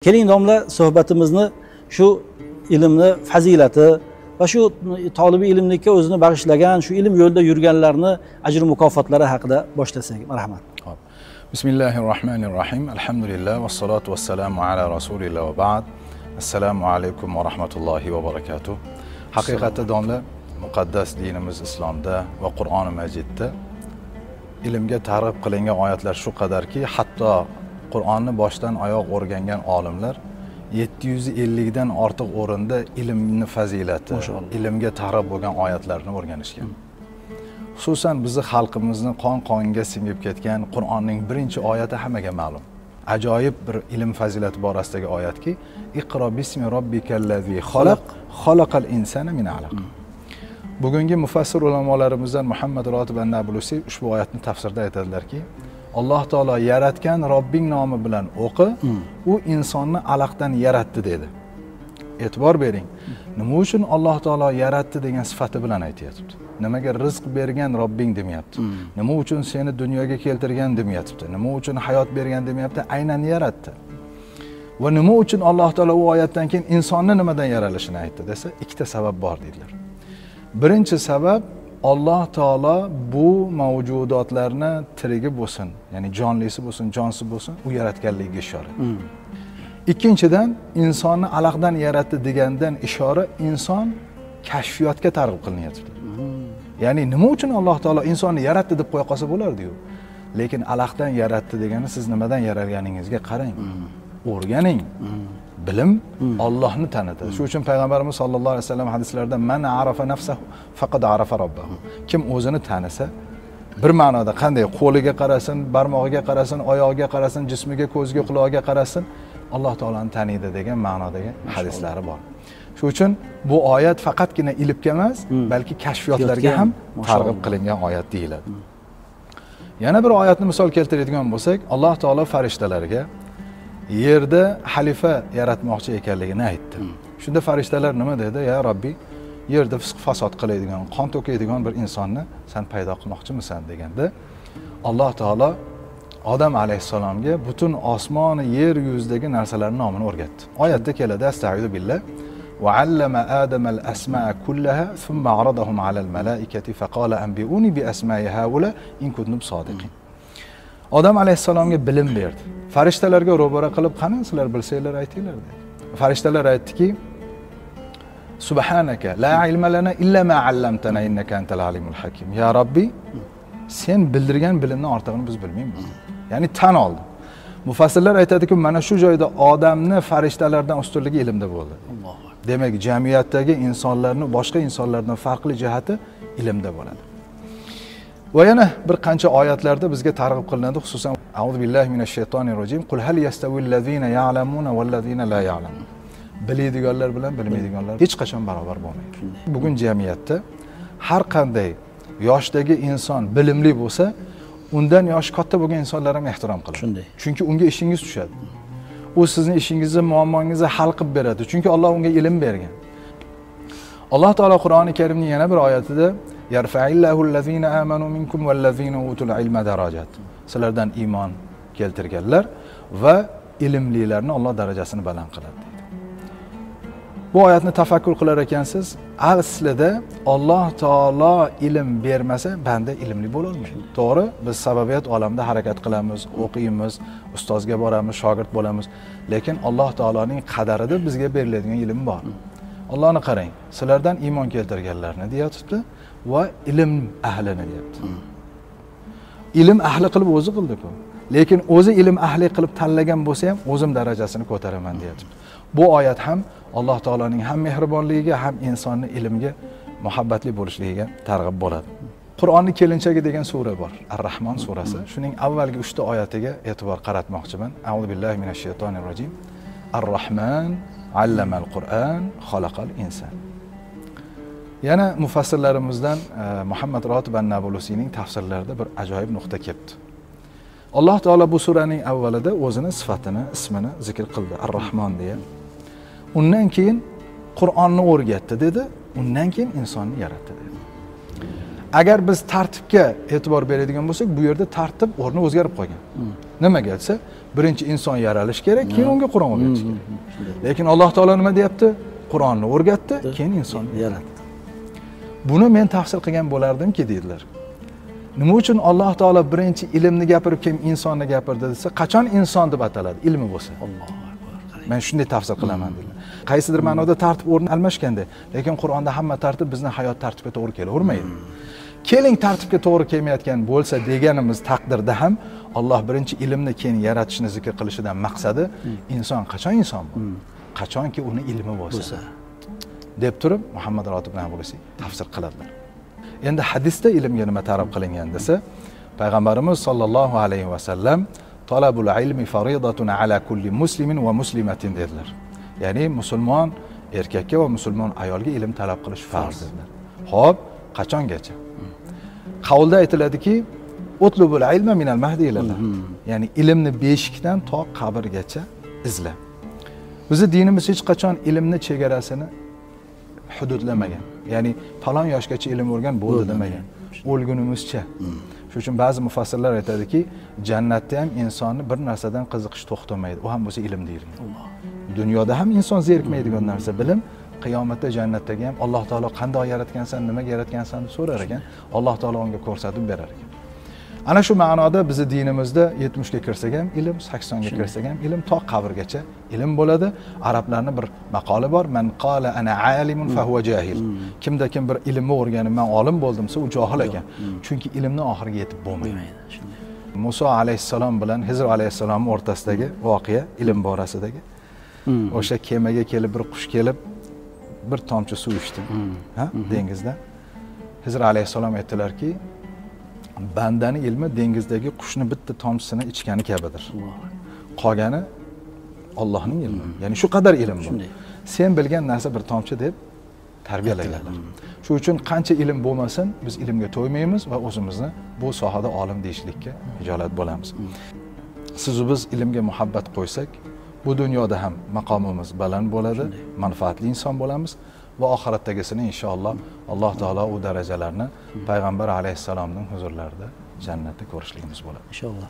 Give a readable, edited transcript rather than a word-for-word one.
Keling domla, suhbatimizni shu ilmni fazilati va shu tolibi ilmlikka o'zini bag'ishlagan, shu ilm yo'lida yurganlarni ajr mukofotlari haqida boshlasak. Marhamat. Xo'p. Bismillahirrohmanirrohim. Alhamdulillah vassalotu vassalamu ala rasulillah va ba'd. Assalomu alaykum va rahmatullohi va barakatuh. Haqiqatda domla, muqaddas dinimiz islomda va Qur'oni Majidda ilmga targ'ib qilingan oyatlar shu qadarki, hatto Qur'onni boshdan oyoq o'rgangan olimlar 750 dan ortiq o'rinda ilmni fazilati, ilmga targ'ib bo'lgan oyatlarni o'rganishgan. Xususan bizni xalqimizni qon-qonga singib ketgan Qur'onning birinchi oyati hammaga ma'lum. Ajoyib bir ilm fazilati borasidagi oyatki, Iqro bismi robbikallazi xalaq, xalaqal insana min alaq. Bugungi mufassir ulamolarimizdan Muhammad Rotib an-Nablusi ushbu oyatni tafsirda aytadilarki, Alloh taolo yaratgan Robbing nomi bilan o'qi, u insonni alaqdan yaratdi dedi. E'tibor bering. Nima uchun Alloh taolo yaratdi degan sifati bilan aytayapti? Nimaga rizq bergan Robbing demayapti? Nima uchun seni dunyoga keltirgan demayapti? Nima uchun hayot bergan demayapti? Aynan yaratdi. Va nima uchun Alloh taolo u oyatdan keyin insonni nimadan yaralishini aytdi desa, ikkita sabab bor dedilar. Birinchi sabab, Alloh taolo bu mavjudotlarni tirigi bo'lsin, ya'ni jonlisi bo'lsin, jonsiz bo'lsin, u yaratganligiga ishora. Ikkinchidan, insonni alaqdan yaratdi degandan ishora, inson kashfiyotga targ'ib qilinyapti. Ya'ni nima uchun Alloh taolo insonni yaratdi deb qo'ya qolsa bo'lardi-yu. Lekin alaqdan yaratdi degani siz nimadan yaralganingizga qarang. O'rganing. Bilim Allohni tanitadi. Shu uchun payg'ambarimiz sollallohu alayhi vasallam hadislarida man arafa nafsahu faqad arafa robbahu. Kim o'zini tanisa, bir ma'noda qanday qo'liga qarasin, barmog'iga qarasin, oyog'iga qarasin, jismiga, ko'ziga, qulog'iga qarasin, Alloh taoloni taniydi degan ma'nodagi hadislari bor. Shu uchun bu oyat faqatgina ilmga emas, balki kashfiyotlarga ham targ'ib qilingan oyat deyiladi. Yana bir oyatni misol keltiradigan bo'lsak, Alloh taolo farishtalarga yerda xalifa yaratmoqchi ekanligini aytdi. Shunda farishtalar nima dedi? Ya Robbi, yerda fisq fasod qiladigan, qon to'kadigan bir insonni sen paydo qilmoqchimisan deganda, Alloh taolo Odam alayhissalomga butun osmon, yer yuzidagi narsalarning nomini o'rgatdi. Oyatda keladi: Astaizu billah va allama Adamal asma'a kullaha thumma aradahum alal malaikati faqala anbi'uni bi asma'i haula in kuntum sodiqin. Odam alayhissalomga bilim berdi. Farishtalarga ro'bara qilib, qani sizlar bilsanglar aytinglar dedi. Farishtalar aytdiki, Subhanaka la ilma lana illa ma 'allamtana innaka antal alimul hakim. Ya Robbi, sen bildirgan bilimdan ortig'ini biz bilmaymiz. Ya'ni tan oldi. Mufassirlar aytadiki, mana shu joyda odamni farishtalardan ustunligi ilmda bo'ldi. Demak, jamiyatdagi insonlarni boshqa insonlardan farqli jihati ilmda bo'ladi. Va yana bir qancha oyatlarda bizga targ'ib qilinadi, xususan A'udhu billahi minash shaytonir rojim. Qul hal yastavillazina ya'lamuna vallazina la ya'lamun. Biladiganlar bilan bilmaydiganlar hech qachon barobar bo'lmaydi. Bugun jamiyatda har qanday yoshdagi inson bilimli bo'lsa, undan yoshi katta bo'lgan insonlar ham ehtirom qiladi. Shunday. Chunki unga ishingiz tushadi. U sizni ishingizni, muammongizni hal qilib beradi. Chunki Alloh unga ilm bergan. Alloh taolo Qur'oni Karimning yana bir oyatida yarfa'illahu allazina amanu minkum vallazina utul ilma darajat. Sizlardan iymon keltirganlar va ilmlilarni Alloh darajasini baland qiladi deydi. Bu oyatni tafakkur qilar ekansiz, aslida Alloh taolo ilm bermasa banda ilmli bo'la olmaydi. To'g'ri, biz sababiyat olamida harakat qilamiz, o'qiymiz, ustozga boramiz, shogird bo'lamiz, lekin Alloh taoloning qadarida bizga beriladigan ilm bor. Allohni qarang, sizlardan iymon keltirganlarni deyapti va ilm ahlini deyapti. Ilm ahli qilib o'zi qildi-ku. Lekin o'zi ilm ahli qilib tanlagan bo'lsa ham o'zim darajasini ko'taraman deyapti. Bu oyat ham Alloh taoloning ham mehribonligiga, ham insonni ilmga muhabbatli bo'lishligiga targ'ib bo'ladi. Qur'onning kelinchagi degan sura bor, Ar-Rahmon surasi. Shuning avvalgi 3 ta oyatiga e'tibor qaratmoqchiman. A'udhu billahi minash shaytonir rojim. Ar-Rahman allamal Qur'an, xalaqal inson. Yana mufassirlarimizdan Muhammad Rotib an-Nablusiyning tafsirlarida bir ajoyib nuqta kelibdi. Alloh taolo bu suraning avvalida o'zini sifatini, ismini zikr qildi, Ar-Rahmon deya. Undan keyin Qur'onni o'rgatdi dedi, undan keyin insonni yaratdi dedi. Agar biz tartibga e'tibor beradigan bo'lsak, bu yerda tartib o'rni o'zgarib qolgan. Nimaga desa, birinchi inson yaralish kerak, keyin unga Qur'on o'rgatish kerak. Lekin Alloh taolo nima deyapti? Qur'onni o'rgatdi, keyin insonni yaratdi. Buni men tafsir qilgan bo'lardimki deydilar. Nima uchun Alloh taolo birinchi ilmni gapirib, keyin insonni gapirdi desa, qachon inson deb ataladi? Ilmi bo'lsa. Allohu akbar. Men shunday tafsir qilaman dedilar. Qaysidir ma'noda tartib o'rni almashganda, lekin Qur'onda hamma tartib bizning hayot tartibga to'g'ri kelavermaydi. Keling tartibga to'g'ri kelmayotgan bo'lsa deganimiz taqdirda ham Alloh birinchi ilmni keyin yaratishni zikr qilishidan maqsadi inson qachon inson bo'ladi? Qachonki uni ilmi bo'lsa. Deb turib Muhammad Rotib Nabulusiy tafsir qiladilar. Endi hadisda ilmga nima ta'rif qilingan desa, payg'ambarimiz sollallohu alayhi va sallam talabul ilmi faridatun ala kulli muslimin va muslimatin dedilar. Ya'ni musulmon erkakka va musulmon ayolga ilm talab qilish farz dedilar. Xo'p, qachongacha? Qavlda aytiladiki, utlubul ilma minal mahdi ila lahd. Ya'ni ilmni beshikdan to qabrgacha izla. Bizi dinimiz hech qachon ilmni chegarasini hududlamagan. Ya'ni falon yoshgacha ilm o'rgan bo'ldi demagan. O'lgunimizcha. Shuning uchun ba'zi mufassirlar aytadiki, jannatda ham insonni bir narsadan qiziqish to'xtamaydi. U ham bo'lsa ilm deyilgan. Dunyoda ham inson zerikmaydigan narsa bilim, qiyomatda jannatdagi ham Alloh taolo qanday yaratgansan, nimaga yaratgansan deb so'rar ekan, Alloh taolo unga ko'rsatib berar ekan. Ana shu ma'noda bizi dinimizda 70 ga kirsak ham ilm, 80 ga kirsak ham ilm, to qabrgacha ilm bo'ladi. Arablarning bir maqoli bor, man qala ana alimun fa huwa jahil. Kimda kim bir ilmni o'rganib men olim bo'ldim desa, u johil ekan. Chunki ilmni oxiriga yetib bo'lmaydi. Musa alayhissalom bilan Hizr alayhissalom o'rtasidagi voqea ilm borasidagi. O'sha kemaga kelib bir qush kelib bir tomchi suv ichdi, ha, dengizdan. Hizr alayhissalom aytdilarki, bandani ilmi dengizdagi qushni bitta tomchisini ichgani kabidir. Qolgani Allohning ilmi. Ya'ni shu qadar ilm bor. Sen bilgan narsa bir tomchi deb tarbiyalaganlar. Shu uchun qancha ilm bo'lmasin, biz ilmga to'ymaymiz va o'zimizni bu sohada olim deyishlikka hijolat bo'lamiz. Siz biz ilmga muhabbat qo'ysak, bu dunyoda ham maqomimiz baland bo'ladi, manfaatli inson bo'lamiz va oxiratdagisini inshaalloh Alloh taolo u darajalarni payg'ambar alayhissalomning huzurlarida jannatda ko'rishligimiz bo'ladi. Inshaalloh.